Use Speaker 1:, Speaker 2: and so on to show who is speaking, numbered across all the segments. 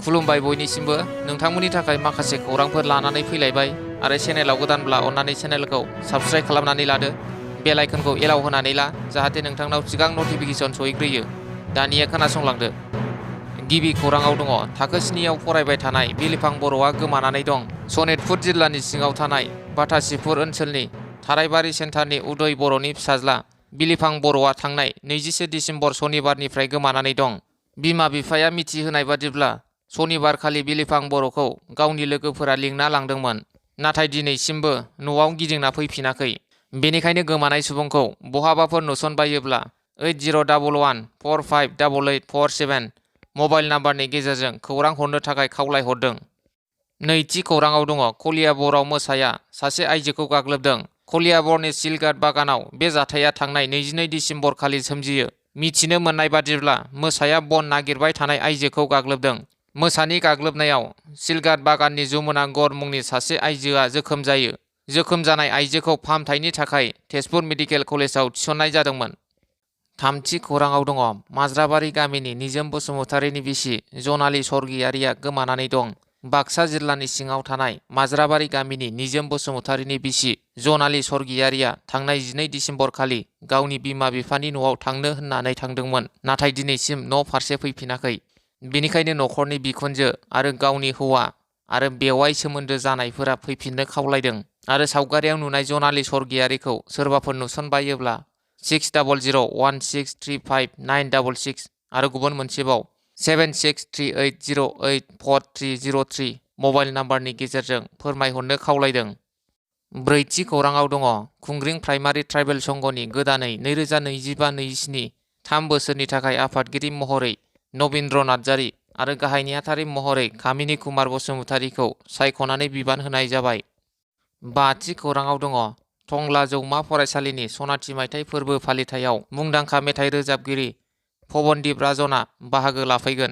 Speaker 1: खुलुमबाय बयनिसिमबो नोंथांमोननि थाखाय माखासे खौरांफोर लानानै फैलायबाय आरो चेनेलाव गोदानब्ला अन्नानै चेनेलखौ साबस्क्राइब खालामनानै लादो बेल आइकनखौ एलाव होनानै ला जाहाथे नोंथांनाव सिगां नटिफिकेसन सहैग्रोयो दानिया खोनासंलांदो गिबि खौराङाव दङ थाखो 7आव फरायबाय थानाय बिलिफां बर'आ गोमानानै दं सनितपुर जिल्लानि सिङाव थानाय बाटासिपुर ओनसोलनि थारायबारि सेन्टारनि उदय बर'नि फिसाज्ला बिलिफां बर'आ थांनाय 21 दिसेम्बर सनिबारनिफ्राय गोमानानै दं बिमा बिफाया मिथिहोनाय बादिब्ला सनिबारखालि बिलिफां बर'खौ गावनि लोगोफोरा लिंना लांदोंमोन नाथाय दिनैसिमबो न'आव गिदिंना फैफिनाखै बेनिखायनो गोमानाय सुबुंखौ बहाबाफोर नुसनबायोब्ला 8011458847 मबाइल नाम्बारनि गेजेरजों खौरां हरनो थाखाय खावलायहरदों। नैथि खौराङाव दङ कलियाबराव मोसाया सासे आइजोखौ गाग्लोबदों कलियाबरनि सिलगाट बागानाव बे जाथाया थांनाय 22 दिसेम्बर खालि सोमजियो मिथिनो मोननाय बादिब्ला मोसाया बन नागिरबाय थानाय आइजोखौ गाग्लोबदों मोसानि गाग्लोबनायाव सिलगाट बागाननि जमुना गर मुंनि सासे आइजोआ जोखोम जायो जोखोम जानाय आइजोखौ फाहामथायनि थाखाय तेजपुर मेडिकेल कलेजाव थिसननाय जादोंमोन। थामथि खौराङाव दङ माज्राबारि गामिनि निजोम बसुमतारिनि बिसि जनाली स्वर्गियारिया गोमानानै दं बाक्सा जिल्लानि सिङाव थानाय माज्राबारि गामिनि निजोम बसुमतारिनि बिसि जनाली स्वर्गियारिया थांनाय 12 दिसेम्बर खालि गावनि बिमा बिफानि न'आव थांनो होननानै थांदोंमोन नाथाय दिनैसिम न' फारसे फैफिनाखै बेनिखायनो न'खरनि बिखुनजो आरो गावनि हौवा आरो बेवाइ सोमोन्दो जानायफोरा फैफिननो खावलायदों आरो सावगारियाव नुनाय जनाली स्वर्गियारिखौ सोरबाफोर नुसनबायोब्ला 6001635966 आरो गुबुन मोनसेबाव 7638084303 मबाइल नाम्बारनि गेजेरजों फोरमायहरनो खावलायदों। ब्रैथि खौराङाव दङ खुंग्रिं प्राइमारि ट्राइबेल संघनि गोदानै 2025-27 3 बोसोरनि थाखाय आफादगिरि महरै नबीन्द्र नार्जारी आरो गाहाय नेहाथारि महरै कामिनी कुमार बसुमतारीखौ सायख'नानै बिबान होनाय जाबाय। बाथि खौराङाव दङ टंला जौमा फरायसालिनि सनाथि मायथाइ फोरबो फालिथायाव मुंदांखा मेथाइ रोजाबगिरि पबनदीप राजना बाहागो लाफैगोन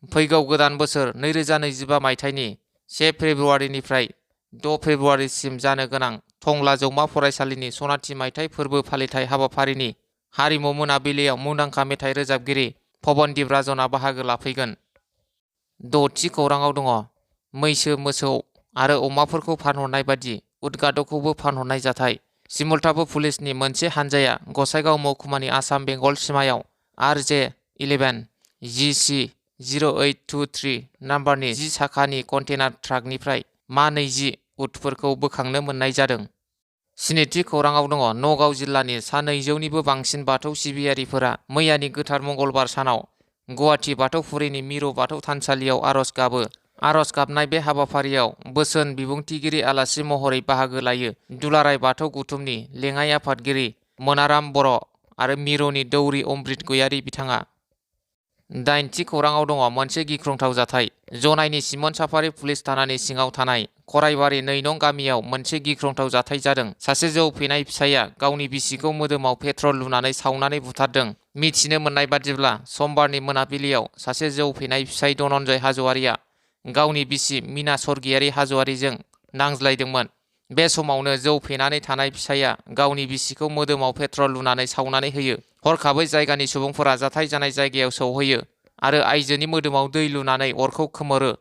Speaker 1: फैगौ गोदान बोसोर 2025 मायथाइनि 1 फेब्रुआरिनिफ्राय 6 फेब्रुआरिसिम जानो गोनां टंला जौमा फरायसालिनि सनाथि मायथाइ फोरबो फालिथाय हाबाफारिनि हारिमु मोनाबिलियाव मुंदांखा मेथाइ रोजाबगिरि पबनदीप राजना बाहागो लाफैगोन। द'थि खौराङाव दङ मैसो मोसौ आरो अमाफोरखौ फानहरनाय बादि उदगाद'खौबो फानहरनाय जाथाय सिमुलटाबो पुलिसनि मोनसे हानजाया गसाइगाव महकुमानि आसाम बेंगल सिमायाव RJ11 GC 0823 नाम्बारनि 10 साखानि कन्टेनार ट्राकनिफ्राय मा 20 उटफोरखौ बोखांनो मोननाय जादों। स्निथि खौराङाव दङ नगाव जिल्लानि सा 200निबो बांसिन बाथौ सिबियारिफोरा मैयानि गोथार मंगलबार सानाव गुवाहाटी बाथौफुरिनि मिरु बाथौ थानसालियाव आर'ज गाबो आर'ज गाबनाय बे हाबाफारियाव बोसोन बिबुंथिगिरि आलासि महरै बाहागो लायो दुलाराय बाथौ गुथुमनि लेङाइ आफादगिरि मोनाराम बर' आरो मिरुनि दौरि अमृत गयारी बिथाङा। दाइनथि खौराङाव दङ मोनसे गिख्रंथाव जाथाय जनाइनि सिमन साफारि पुलिस थानानि सिङाव थानाय खराइबारि 2 नं गामियाव मोनसे गिख्रंथाव जाथाय जादों सासे जौ फेनाय फिसाया गावनि बिसिखौ मोदोमाव पेट्रल लुनानै सावनानै बुथारदों मिथिनो मोननाय बादिब्ला समबारनि मोनाबिलियाव सासे जौ फेनाय फिसाय धनन्जय हाज'वारिया गावनि बिसि मीना स्वर्गियारि हाज'वारिजों नांज्लायदोंमोन बे समावनो जौ फेनानै थानाय फिसाया गावनि बिसिखौ मोदोमाव पेट्रल लुनानै सावनानै होयो हरखाबै जायगानि सुबुंफोरा जाथाय जानाय जायगायाव सौहैयो आरो आइजोनि मोदोमाव दै लुनानै अरखौ खोमोरो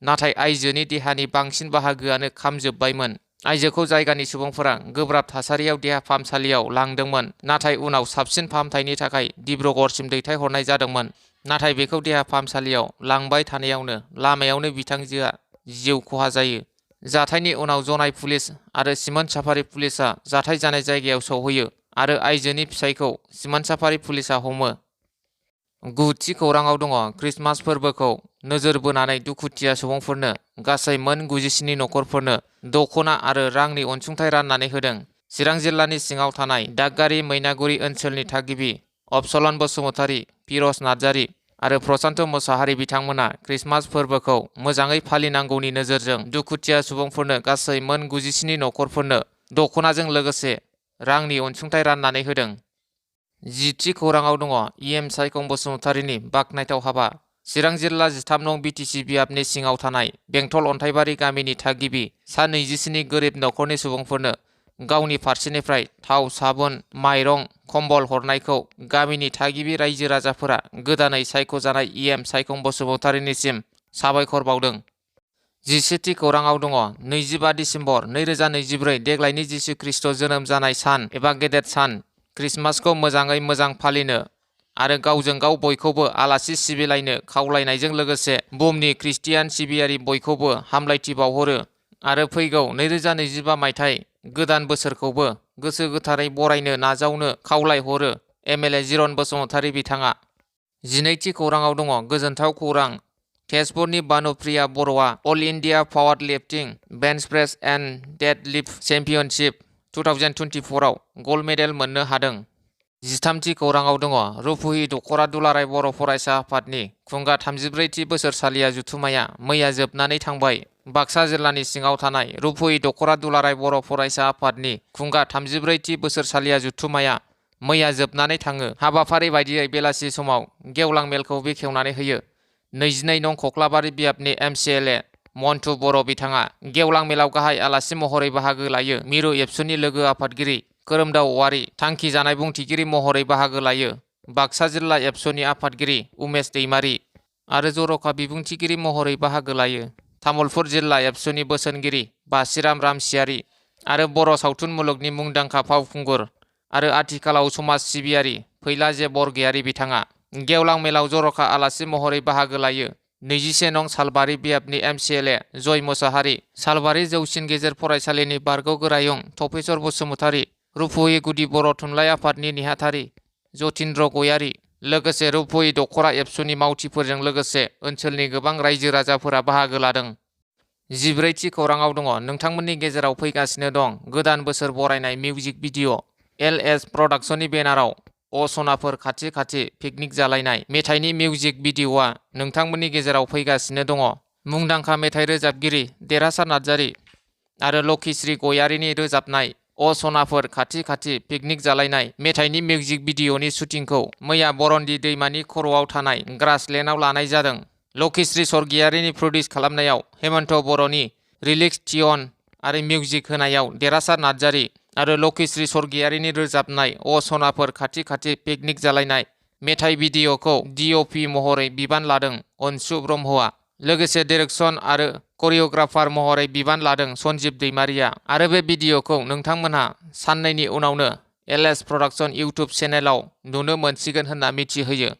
Speaker 1: नाथाय आइजोनि देहानि बांसिन बाहागोआनो खामजोबबायमोन आइजोखौ जायगानि सुबुंफोरा गोब्राब थासारियाव देहा फाहामसालियाव लांदोंमोन नाथाय उनाव साबसिन फाहामथायनि थाखाय डिब्रुगड़सिम दैथायहरनाय जादोंमोन नाथाय बेखौ देहा फाहामसालियाव लांबाय थानायावनो लामायावनो बिथांजोआ जिउ खहा जायो। जाथायनि उनाव जनाइ पुलिस आरो सिमन साफारि पुलिसआ जाथाय जानाय जायगायाव सौहैयो आरो आइजोनि फिसायखौ सिमन साफारि पुलिसआ हमो। गुथि खौराङाव दङ क्रिसमास फोरबोखौ नोजोर बोनानै दुखुथिया सुबुंफोरनो गासै मोन 97 नखरफोरनो दख'ना आरो रांनि अनसुंथाइ राननानै होदों चिरां जिल्लानि सिङाव थानाय दागगारि मैनागुरि ओनसोलनि थागिबि अबसलन बसुमतारी फिर'ज नार्जारी आरो प्रसान्त मोसाहारि बिथांमोना क्रिसमास फोरबोखौ मोजाङै फालिनांगौनि नोजोरजों दुखुथिया सुबुंफोरनो गासै मोन 97 नखरफोरनो दख'नाजों लोगोसे रांनि अनसुंथाइ राननानै होदों। 10थि खौराङाव दङ EM सायखं बसुमतारीनि बाखनायथाव हाबा चिरां जिल्ला 13 नं BTC बियाबनि सिङाव थानाय बेंटल अन्थाइबारि गामिनि थागिबि सा 27 गोरिब नखरनि सुबुंफोरनो गावनि फारसेनिफ्राय थाव साबुन माइरं कम्बल हरनायखौ गामिनि थागिबि रायजो राजाफोरा गोदानै सायख'जानाय EM सायखं बसुमतारीनिसिम साबायखर बावदों। 11थि खौराङाव दङ 25 दिसेम्बर 2024 देग्लायनि जिसु ख्रीष्ट जोनोम जानाय सान एबा गेदेर सान ख्रिस्टमासखौ मोजाङै मोजां फालिनो आरो गावजों गाव बयखौबो आलासि सिबिलायनो खावलायनायजों लोगोसे बुहुमनि खृष्टियान सिबियारि बयखौबो हामलायथि बावहरो आरो फैगौ 2025 मायथाइ गोदान बोसोरखौबो गोसो गोथारै बरायनो नाजावनो खावलायहरो एमएलए जिरन बसुमतारी बिथाङा। 12थि खौराङाव दङ गोजोनथाव खौरां तेजपुरनि बानुप्रिया बर'आ all India power lifting bench press and deadlift championship 2024 आव गल्ड मेडेल मोननो हादों। 13थि खौराङाव दङ रुपुहि दख'रा दुलाराय बर' फरायसा आफादनि खुंगा 34थि बोसोरसालिया जुथुमाया मैया जोबनानै थांबाय। बाक्सा जिल्लानि सिङाव थानाय रुपुहि दख'रा दुलाराय बर' फरायसा आफादनि खुंगा 34थि बोसोरसालिया जुथुमाया मैया जोबनानै थाङो। हाबाफारि बायदियै बेलासि समाव गेवलां मेलखौ बेखेवनानै होयो 22 नं खख्लाबारि बियाबनि एमसिएलए मन्टु बर' बिथाङा गेवलां मेलाव गाहाय आलासि महरै बाहागो लायो। मिरु एबसुनि लोगो आफादगिरि खोरोमदाव औवारि थांखि जानाय बुंथिगिरि महरै बाहागो लायो। बाक्सा जिल्ला एबसुनि आफादगिरि उमेश दैमारि आरो जर'खा बिबुंथिगिरि महरै बाहागो लायो। तामुलपुर जिल्ला एबसुनि बोसोनगिरि बासिराम रामसियारि आरो बर' सावथुन मुलुगनि मुंदांखा फावखुंगुर आरो आथिखालाव समाज सिबियारि फैलाजे बरगयारि बिथाङा गेवलां मेलाव जर'खा आलासि महरै बाहागो लायो। 21 नं सालबारि बियाबनि एमसिएलए जय मोसाहारि, सालबारि जौसिन गेजेर फरायसालिनि बारग' गोरायुं थपेश्वर बसुमतारी, रुपुहि गुदि बर' थुनलाइ आफादनि नेहाथारि जतीन्द्र गयारि, लोगोसे रुपुहि दख'रा एबसुनि मावथिफोरजों लोगोसे ओनसोलनि गोबां रायजो राजाफोरा बाहागो लादों। 14थि खौराङाव दङ नोंथांमोननि गेजेराव फैगासिनो दं गोदान बोसोर बरायनाय मिउजिक भिडिअ। एलएस प्रडाक्शननि बेनाराव असनाफोर खाथि खाथि पिकनिक जालायनाय मेथाइनि मिउजिक भिडिअआ नोंथांमोननि गेजेराव फैगासिनो दङ। मुंदांखा मेथाइ रोजाबगिरि देरहासार नार्जारी आरो लखिश्री गयारिनि रोजाबनाय असनाफोर खाथि खाथि पिकनिक जालायनाय मेथाइनि मिउजिक भिडिअनि शुटिंखौ मैया बरन्दी दैमानि खर'आव थानाय ग्रासलेन्डआव लानाय जादों। लखिश्री स्वर्गियारिनि प्रडिउस खालामनायाव हेमन्त बर'नि रिलिक्स टियन आरो मिउजिक होनायाव देरहासार नार्जारी आरो लखिश्री स्वर्गियारिनि रोजाबनाय असनाफोर खाथि खाथि पिकनिक जालायनाय मेथाइ भिडिअखौ डिअपि महरै बिबान लादों अनसु ब्रह्मआ। लोगोसे डिरेक्सन आरो करिय'ग्राफार महरै बिबान लादों सन्जीब दैमारिया आरो बे भिडिअखौ नोंथांमोनहा साननैनि उनावनो एलएस प्रडाक्शन इउटुब चेनेलाव नुनो मोनसिगोन होनना मिथिहोयो।